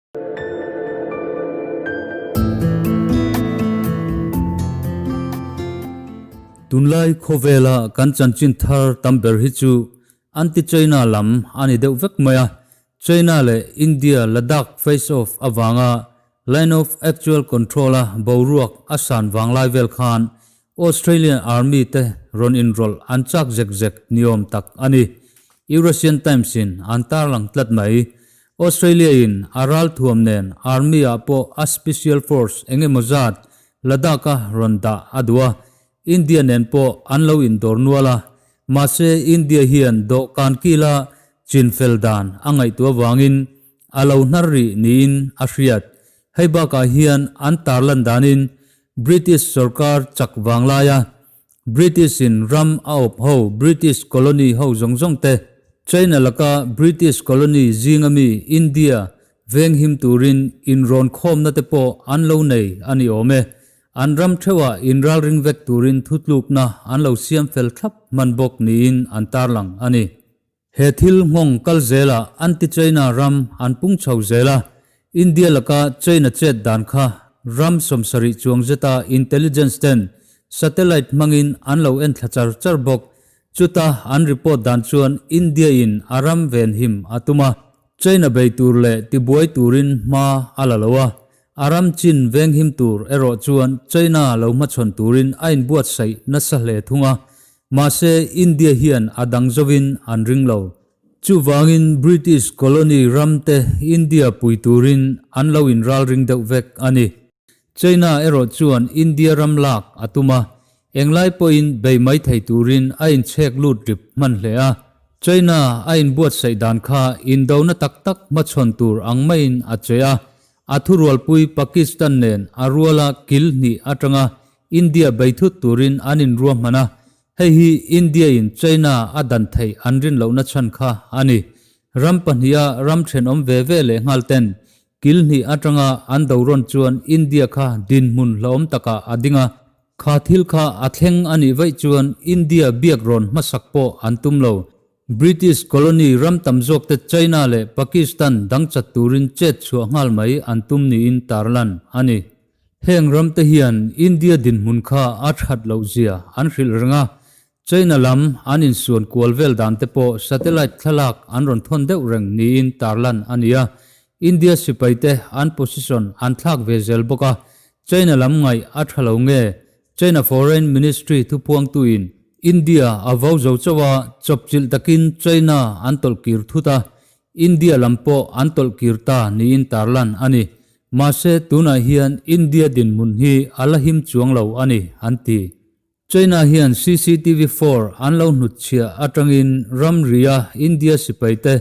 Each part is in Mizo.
Tunlai khawvela kan chanchin thar tam ber hi chu anti-China lam a ni deuh vek mai a, China leh India Ladakh face-off avanga Line of Actual Control-a boruak a san vanglai vel khan Australian Army te rawn inrawlh an chak zek zek niawm tak a ni. Eurasian Times in an tarlang tlat mai. Australia in a ralthuam nen Army ah pawh a Special Force eng emaw zat Ladakh a rawn dah a duh a, India nen pawh an lo indawr nual a, mahse India hian dawhkan kila chinfel dan a ngaihtuah vangin a lo hnar rih niin a hriat. Hei bakah hian an tarlan danin British sorkar chak vang laia British in ram a awp ho British colony ho zawng zawng te China laka British colony zinga mi India venghim turin inrawn khawmna te pawh an lo nei a ni awm e. An ram theuhah inralring vek turin thutlukna an lo siam fel thlap hman bawk niin an tarlang a ni. He thil nghawng kal zelah anti-China ram an pung chho zel a, India laka China chet dan kha ram 70 chuang zeta intelligence ten satellite hmangin an lo en thla char char bawk. Chuta an report dan chuan India in a ram venhim a tum a, China bei tur leh tibuai turin hma a la lo a, a ram chin venghim tur erawh chuan China lo hmachhawn turin a inbuatsaih nasa hle thung a. Mahse, India hian a dang zovin an ring lo. Chuvangin British colony ram te India pui turin an lo inralring deuh vek a ni. China erawh chuan India ram lak a tum a, englai pawhin bei mai thei turin a inchhek lut rip hman hle a. China a inbuatsaih dan kha indona tak tak hmachhawn tur ang maiin a che a, a thurualpui Pakistan nen a ruala kil hnih atanga India bei thut turin an inruahman a, hei hi India in China a dan theih an rin lohna chhan kha a ni. Ram pahniha ram thenawm ve ve leh nghal ten kil hnih atanga an do rawn chuan India kha dinhmun hlauhawm takah a ding a, kha thil kha a thleng a nih vaih chuan India biak rawn hmasak pawh an tum lo. British colony ram tam zawk te China leh Pakistan dang chat turin chet chhuah nghal mai an tum niin tarlan a ni. Heng ramte hian India dinhmun kha a that loh zia an hrilh reng a, China lam an insuan kual vel dan te pawh satellite thlalak an rawn thawn deuh reng niin tarlan a ni a. India sipaite an position an thlak ve zel bawk a, China lam ngaih a tha lo nge China Foreign Ministry thupuangtuin India a vo zo chauh a, chawpchilh takin China an tawlh kir thut a, India lam pawh an tawlh kir ta niin tarlan a ni. Mahse tunah hian India dinhmun hi a la him chuang lo a ni, an ti. China hian CCTV 4 an lo hnutchhiah atangin ramria India sipaite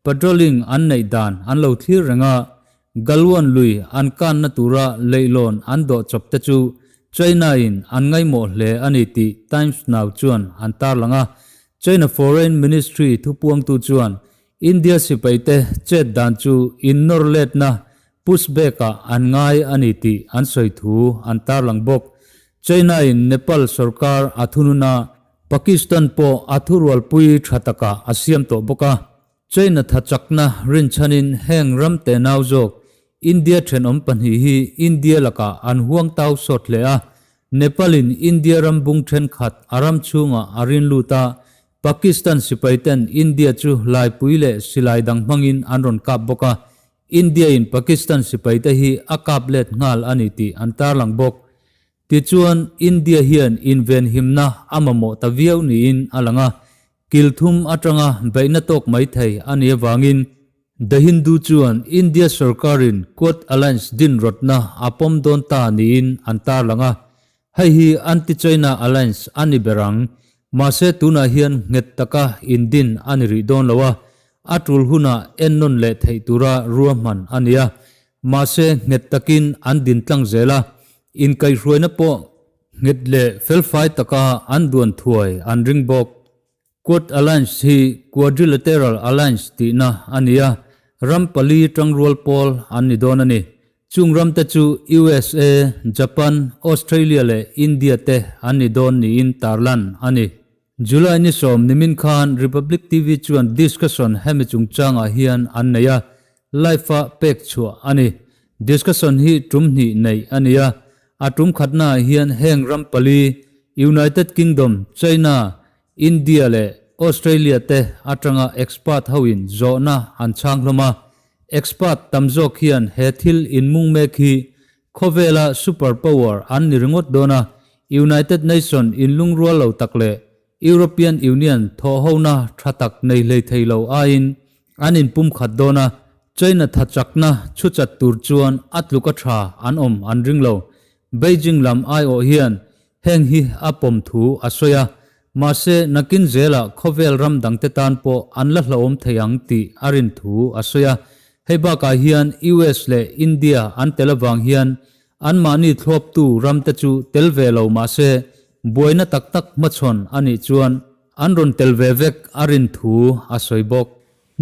patrolling an neih dan an lo thlir reng a, Galwan lui an kanna tura leihlawn an dawh chawp te chu China-in an ngaihmawh hle a ni tih Times Now chuan an tarlang a. China Foreign Ministry thupuangtu chuan India sipaite chet dan chu innawr letna pushback-ah an ngai a ni tih an sawi thu an tarlang bawk. China-in Nepal sorkar a thunun a, Pakistan pawh a thurualpui tha takah a siam tawh bawk a. China tha chakna rinchhanin heng ram tenau zawk India thenawm pahnih hi India lakah an huang tau sawt hle a. Nepal-in India ram bung thenkhat a ram chhungah a rin lut a, Pakistan sipaiten India chu laipui leh silai dang hmangin an rawn kap bawk a, India-in Pakistan sipaite hi a kap let nghal a ni tih an tarlang bawk. Tichuan, India hian invenhimna a mamawh ta viau niin a lang a, kil thum atanga beihna tawk mai thei a nih avangin The Hindu chuan India sorkarin Quad Alliance din rawtna a pawm dawn ta niin an tarlang a, hei hi anti-China alliance a ni ber ang. Mahse tunah hian nghet taka indin a ni rih dawn lo a, a tul hunah ennawn leh theih tura ruahman a ni a, mahse nghet takin an din tlang zel a, inkaihhruaina pawh nghet leh felfai taka an duan thuai an ring bawk. Quad Alliance hi Quadrilateral Alliance tihna a ni a, ram pali tangrual pawl an ni dawn a ni. Chung ramte chu USA, Japan, Australia leh India te an ni dawn niin tarlan a ni. July ni 10 nimin khan Republic TV chuan discussion hemi chungchangah hian an nei a. Live-a pek chhuah a ni. Discussion hi tum hnih neih a ni a, a tum khatnaah hian heng ram pali, United Kingdom, China, India leh Australia te atanga expert hoin zawhna an chhang hlawm a. Expert tam zawk hian he thil inmung mek hi khawvela super power an ni ringawt dawn a, United Nation inlungrual lo tak leh European Union thawhhona tha tak nei hlei thei lo aiin an inpumkhat dawn a, China tha chakna chhu chat tur chuan a tluk a tha an awm an ring lo. Beijing lam aiawh hian heng hi a pawm thu a sawi a, mahse nakin zelah khawvel ram dangte tan pawh an la hlauhawm thei ang tih a rin thu a sawi a. Hei bakah hian US leh India an tel avang hian Anmahni thlawptu ramte chu tel ve lo mah se, buaina tak tak hmachhawn a nih chuan an rawn tel ve vek a rin thu a sawi bawk.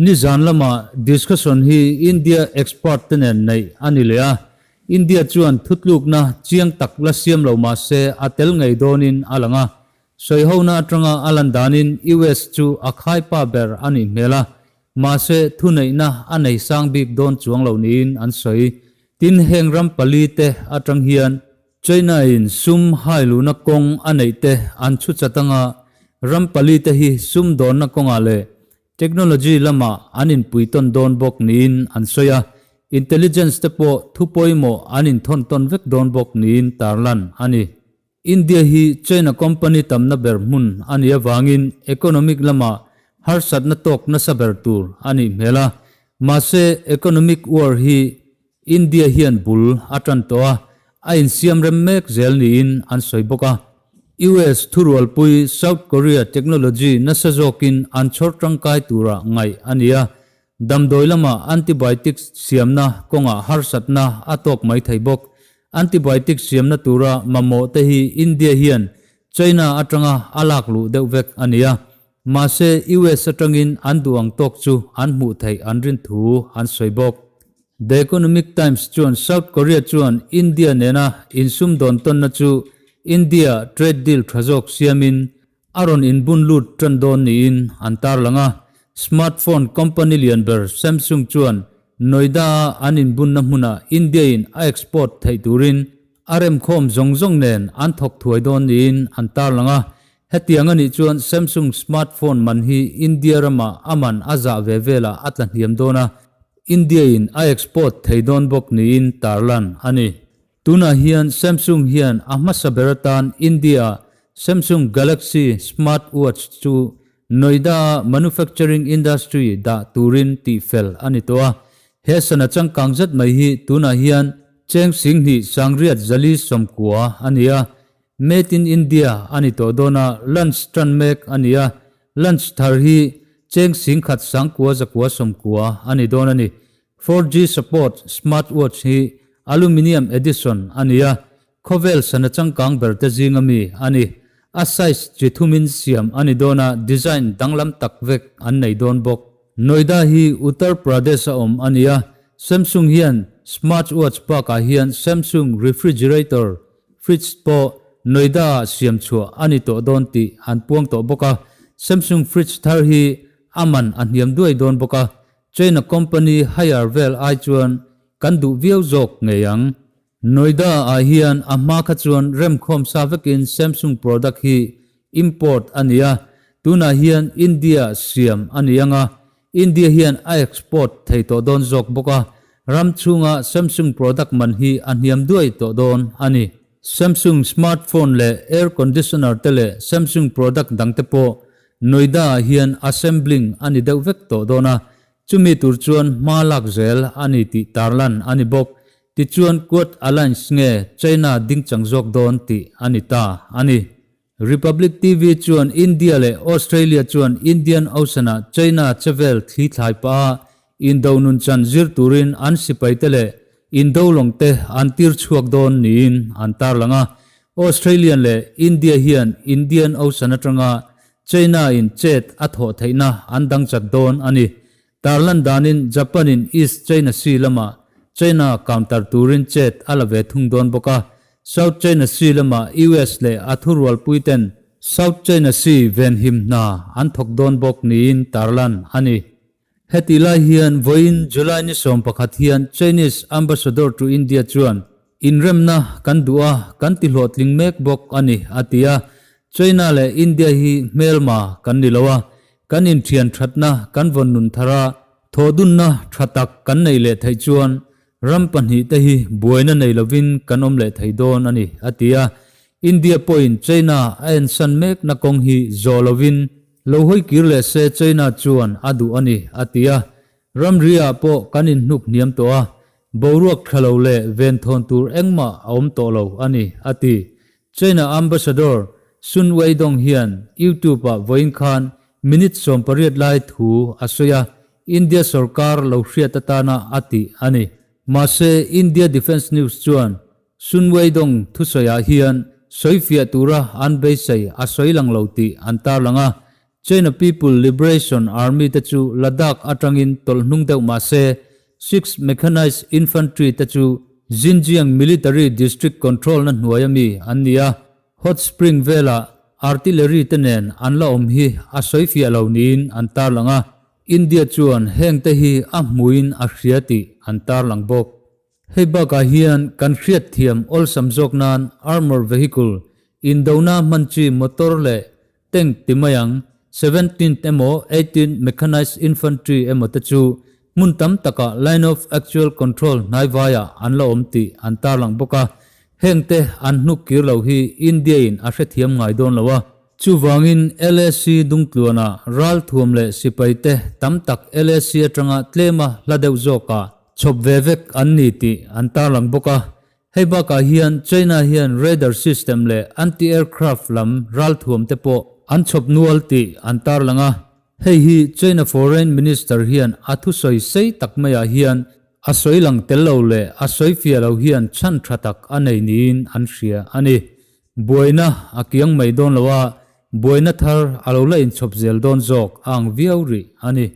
Nizan lama discussion hi India expert te nen neih a ni leh a, India chuan thutlukna chiang tak la siam lo mah se a tel ngei dawnin a lang a. Sawihona atanga a lan danin US chu a khaipa ber a nih hmel a, Mahse, thuneihna a nei sang bik dawn chuang lo niin an sawi. Tin, heng ram pali te atang hian China-in sum hai luhna kawng a neih te an chhu chat anga ram pali te hi sum dawnna kawngah leh technology lamah an inpui tawn dawn bawk niin an sawi a. Intelligence te pawh thu pawimawh an inthawn tawn vek dawn bawk niin tarlan a ni. India hi China company tamna ber hmun a nih avangin economic lamah harsatna tawk nasa ber tur a nih hmel a. Mahse, economic war hi India hian bul a tan tawh a, a insiam rem mek zel niin an sawi bawk a. US thurualpui South Korea technology nasa zawkin an chhawr tangkai tura ngaih a ni a, Damdawi lama antibiotics siamna kawngah harsatna a tawk mai thei bawk. Antibiotics siamna tura mamawh te hi India hian China atanga a lak luh deuh vek a ni a. Mahse, US atangin an duh ang tawk chu an hmuh theih an rin thu an sawi bawk. The Economic Times chuan South Korea chuan India nena insumdawn tawnna chu India trade deal tha zawk siamin A rawn inbun lut tan dawn niin an tarlang a, smartphone company lian ber Samsung chuan Noida-a an inbunna hmunah India-in a export theih turin a remkhawm zawng zawng nen an thawk thuai dawn niin an tarlang a. Hetiang a nih chuan Samsung smartphone man hi India ramah a man a zah ve velah a tla hniam dawn a, India-in a export thei dawn bawk niin tarlan a ni. Tunah hian Samsung hian a hmasa ber atan India-a Samsung Galaxy Smart Watch chu Noida-a manufacturing industry dah turin tihfel a ni tawh a. He sana changkang zet mai hi tunah hian cheng singhnih sangriat zali sawmkua a ni a. Made in India a ni tawh dawn a, launch tan mek a ni a. Launch thar hi cheng singkhat sangkua zakua sawmkua a ni dawn a ni. 4G support smartwatch hi aluminium edition a ni a, khawvel sana changkang ber te zinga mi a ni. A size chi thumin siam a ni dawn a, design danglam tak vek an nei dawn bawk. Noida hi Uttar Pradesh a awm a ni a, Samsung hian smartwatch bakah hian Samsung refrigerator, fridge, pawh Noida-ah siam chhuah a ni tawh dawn tih an puang tawh bawk a. Samsung fridge thar hi a man a hniam duai dawn bawk a, China company hire vel ai chuan kan duh viau zawk ngei ang. Noida ah hian a hma kha chuan remkhawm sa vekin Samsung product hi import a ni a, tunah hian India siam a ni ang a, India hian a export thei tawh dawn zawk bawk a, ram chhunga Samsung product man hi a hniam duai tawh dawn a ni. Samsung smartphone leh air conditioner te leh Samsung product dangte pawh Noida ah hian assembling a ni deuh vek tawh dawn a, chumi tur chuan hma lak zel a ni tih tarlan a ni bawk. Tichuan Quad Alliance nge China dingchang zawk dawn tih a ni ta a ni. Republic TV chuan India leh Australia chuan Indian Ocean-ah China chevel thli thlai pah a indo nunchan zir turin an sipaite leh indo lawngte an tir chhuak dawn niin an tarlang a. Australian leh India hian Indian Ocean atanga China in chet a thawh theihna an dang chat dawn a ni. Tarlan danin Japan in East China Sea lamah China counter turin chet a la ve thung dawn bawk a. South China Sea lamah US leh a thurualpui ten South China Sea venhim hna an thawk dawn bawk niin tarlan a ni. Hetih lai hian vawiin July ni 11 hian Chinese Ambassador to India chuan inremna kan duh a, kan ti hlawhtling mek bawk a ni, a ti a. China leh India hi hmelma kan ni lo a, kan inthian thatna kan vawn nun thar a, thawhdunna tha tak kan neih leh theih chuan ram pahnihte hi buaina nei lovin kan awm leh thei dawn a ni, a ti a. India pawhin China a ensan mekna kawng hi zawh lovin Lo hawi kir leh se China chuan a duh a ni, a ti a. Ramri ah pawh kan inhnuk hniam tawh a, boruak tha lo leh venthawn tur engmah a awm tawh lo a ni, a ti. China Ambassador Sun Weidong hian YouTube ah vawiin khan minute 18 lai thu a sawi a, India sorkar lo hriat atana a tih a ni. Mahse India Defence News chuan Sun Weidong thusawiah hian sawifiah tura an beisei a sawi lang lo tih an tarlang a, China People Liberation Army te chu Ladakh atangin tawlh hnung deuh mah se, Sixth Mechanized Infantry te chu Xinjiang Military District control na hnuaia mi an ni a, Hot Spring vela artillery te nen an la awm hi a sawifiah lo niin an tarlang a, India chuan hengte hi a hmuin a hria tih an tarlang bawk. Hei bakah hian kan hriatthiam awlsam zawk nan armour vehicle, indona hman chi motor leh tank ti mai ang, seventeenth emaw eighteenth mechanized infantry emaw te chu hmun tam takah line of actual control hnaivaiah an la awm tih an tarlang bawk a. Hengte an hnuk kir lo hi India-in a hrethiam ngai dawn lo a. Chuvangin LAC dungtluana ralthuam leh sipaite tam tak LAC atanga tlema hla deuh zawkah chhawp ve vek an ni tih an tarlang bawk a. Hei bakah hian China hian radar system leh anti-aircraft lam ralthuam te pawh an chhawp nual tih an tarlang a. Hei hi China Foreign Minister hian a thusawi sei tak maiah hian a sawi lang tel lo leh a sawi fiah lo hian chhan tha tak a nei niin an hria a ni. Buaina a kiang mai dawn lo a, buaina thar a lo la inchhawp zel dawn zawk a ang viau rih a ni.